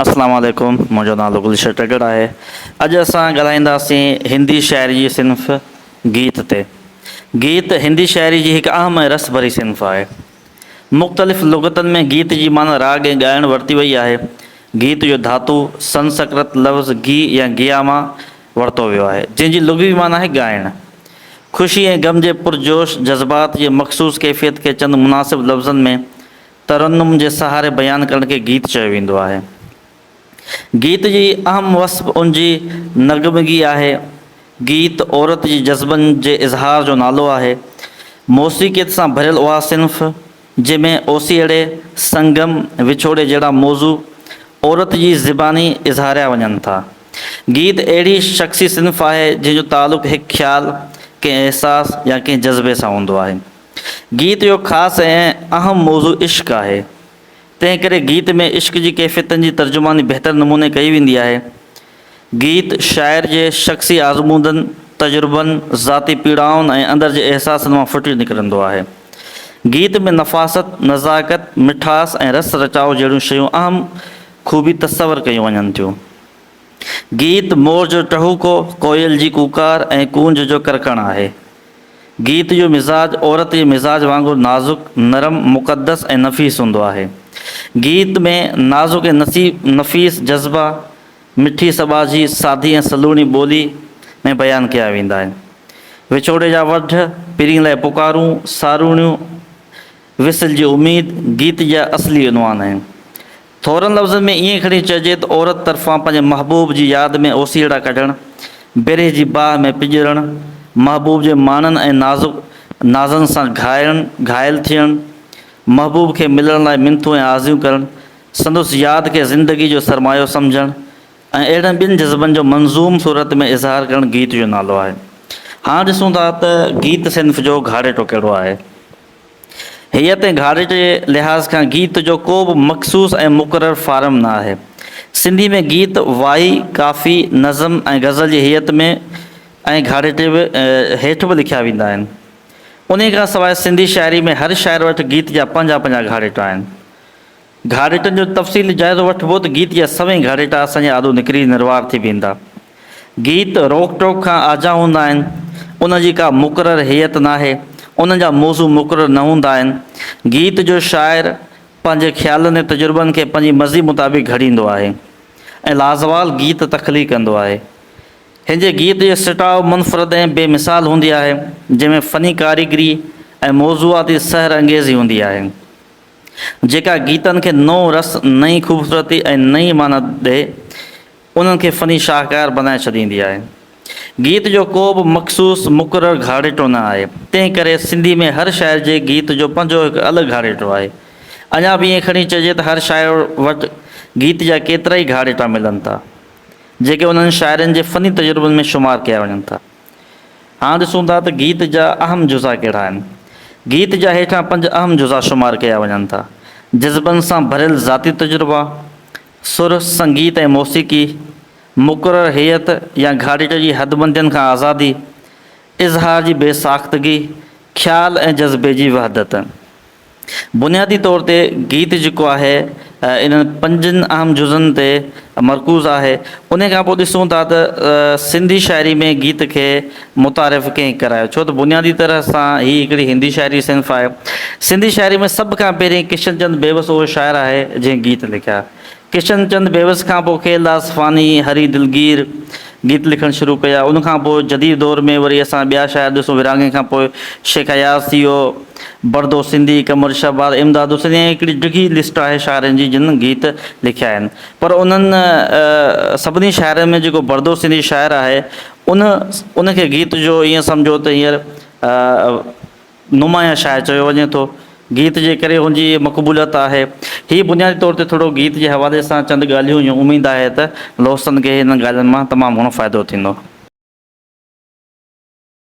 اسلام عليڪم منهنجو نالو گلشير ٽڳڙ آهي اڄ اسان ڳالهائينداسين هندي شاعري جي صنف گيت تي گيت هندي شاعري جي هڪ اهم ۽ رس ڀري صنف آهي مختلف لغتن ۾ گيت جي معنيٰ راڳ ۽ ڳائڻ ورتي وئي آهي گيت جو ڌاتو سنسڪرت لفظ گي يا گيا مان ورتو ويو آهي جنهن جي لغوي معنيٰ آهي ڳائڻ خوشي ۽ غم جي پرجوش جذبات جي مخصوص ڪيفيت کي چند مناسب لفظن ۾ ترنم جي سهاري بيان ڪرڻ کي گيت چيو ويندو آهي. گيت جي اهم وصف ان جي نغمگي آهي. گيت عورت جي جذبن جي اظهار جو نالو آهي. موسيقيت سان ڀريل اها صنف، جنهن ۾ اوسيئڙي، سنگم، وڇوڙي جهڙا موضوع عورت جي زباني اظهاريا وڃن ٿا. گيت اهڙي شخصي صنف آهي، جنهن جو تعلق هڪ خيال، ڪنهن احساس يا ڪنهن جذبي سان هوندو آهي. گيت جو خاص ۽ اهم موضوع عشق آهي، تنهن ڪري گيت ۾ عشق جي ڪيفيتن جي ترجماني بهتر نموني ڪئي ويندي آهي. گيت شاعر جي شخصي آزمودن، تجربن، ذاتي پيڙائن ۽ اندر جي احساسن مان ڦٽي نڪرندو آهي. گيت ۾ نفاست، نزاڪت، مٺاس ۽ رس رچاء جهڙيون شيون اهم خوبي تصور ڪيون وڃن ٿيون. گيت مور جو ٽهوڪو، ڪوئل جي ڪوڪار ۽ ڪونج جو ڪرڪڻ آهي. گيت جو مزاج عورت جي مزاج وانگر نازڪ، نرم، مقدس ۽ نفيس هوندو آهي. گيت ۾ نازڪ ۽ نفيس جذبا، مٺي سٻاجهي، سادي ۽ سلوڻي ٻولي ۾ بيان ڪيا ويندا آهن. وڇوڙي جا وڍ، پرين لاء پڪارون، ساروڻيون، وصل جي اميد، گيت جا اصلي عنوان آهن. ٿورن لفظن ۾ ائين کڻي چئجي ته عورت طرفان پنهنجي محبوب جي ياد ۾ اوسيئڙا ڪڍڻ، برهه جي باهه ۾ پڄرڻ، محبوب جي ماڻن ۽ نازڪ نازن سان گهائڻ، گهائل ٿيڻ، محبوب کي ملڻ لاء منٿون ۽ آزيون ڪرڻ، سندس ياد کي زندگي جو سرمايو سمجهڻ ۽ اهڙن ٻين جذبن جو منظوم صورت ۾ اظهار ڪرڻ گيت جو نالو آهي. هاڻ ڏسون ٿا ته گيت صنف جو گهاڙيٽو ڪهڙو آهي. هيئت ۽ گهاڙيٽي جي لحاظ کان گيت جو ڪو به مخصوص ۽ مقرر فارم نه آهي. سنڌي ۾ گيت وائي، ڪافي، نظم ۽ غزل جي هيئت ۾ ۽ گهاڙيٽي به هيٺ به لکيا ويندا آهن. انهيء کان سواء سنڌي شاعري ۾ هر شاعر وٽ گيت جا پنهنجا پنهنجا گهاڙيٽا آهن. گهاڙيٽن جو تفصيلي جائزو وٺبو ته گيت جا سوين گهاڙيٽا اسان جي آڏو نڪري نروار ٿي بيهندا. گيت روڪ ٽوڪ کان آجا هوندا آهن، ان جي ڪا مقرر هيئت ناهي، انهن جا موضوع مقرر نه هوندا آهن. گيت جو شاعر پنهنجي خيالن ۽ تجربن کي پنهنجي مرضي مطابق گهڙيندو آهي ۽ لازوال گيت تخليق ڪندو آهي. هن جي گيت جي سٽاء منفرد ۽ بي مثال هوندي آهي، جنهن ۾ فني ڪاريگري ۽ موضوعاتي سحر انگيزي هوندي آهي. جيڪا گيتن کي نئون رس، نئين خوبصورتي ۽ نئين معنيٰ ڏئي، انهن کي فني شاهڪار بنائي ڇڏيندي آهي. گيت جو ڪو به مخصوص مقرر گهاڙيٽو نه آهي، تنهن ڪري سنڌي ۾ هر شاعر جي گيت جو پنهنجو هڪ الڳ گهاڙيٽو آهي. اڃا به ائين کڻي چئجي ته هر شاعر وٽ گيت جا ڪيترائي گهاڙيٽا ملن ٿا، جيڪي انهن شاعرن جي فني تجربن ۾ شمار ڪيا وڃن ٿا. هاڻ ڏسون ٿا ته گيت جا اهم جزا ڪهڙا آهن. گيت جا هيٺان پنج اهم جزا شمار ڪيا وڃن ٿا. جذبن سان ڀريل ذاتي تجربا، سر، سنگيت ۽ موسيقي، مقرر هيئت يا گهاڙيٽي جي حدبندين کان آزادي، اظهار جي بي ساختگي، خيال ۽ جذبي جي وحدت. بنيادي طور تي گيت جيڪو آهي انهن پنجن اهم جزن تي مرڪوز آهي. انهي کان پوء ڏسون ٿا ته سنڌي شاعري ۾ گيت کي متعارف ڪنهن ڪرايو ڇو ته بنيادي طرح سان هي هڪڙي هندي شاعري صنف آهي. سنڌي شاعري ۾ سڀ کان پهرين ڪشن چند بيوس اهو شاعر آهي جنهن گيت لکيا. ڪشن چند بيوس کان پوء کيلداس فاني، هري دلگير گيت لکڻ شروع ڪيا. ان کان پوء جديد دور ۾ وري اسان ٻيا شاعر ڏسون ورهاڱي کان پوء شيخ اياز ٿي ويو، بردو سنڌي، قمر شهباز، امداد حسين ائين هڪڙي ڊگهي لسٽ آهي شاعرن جي جن گيت لکيا آهن. پر انهن سڀني شاعرن ۾ جيڪو بردو سنڌي شاعر آهي ان ان کي گيت جو ائين سمجهو ته هينئر نمايان شاعر چيو وڃي ٿو. گيت جي ڪري هن جي مقبوليت آهي. هي بنيادي طور تي ٿورو گيت جي حوالي سان چند ڳالهيون هيون. اميد آهي ته دوستن کي هنن ڳالهين مان تمام گهڻو فائدو ٿيندو.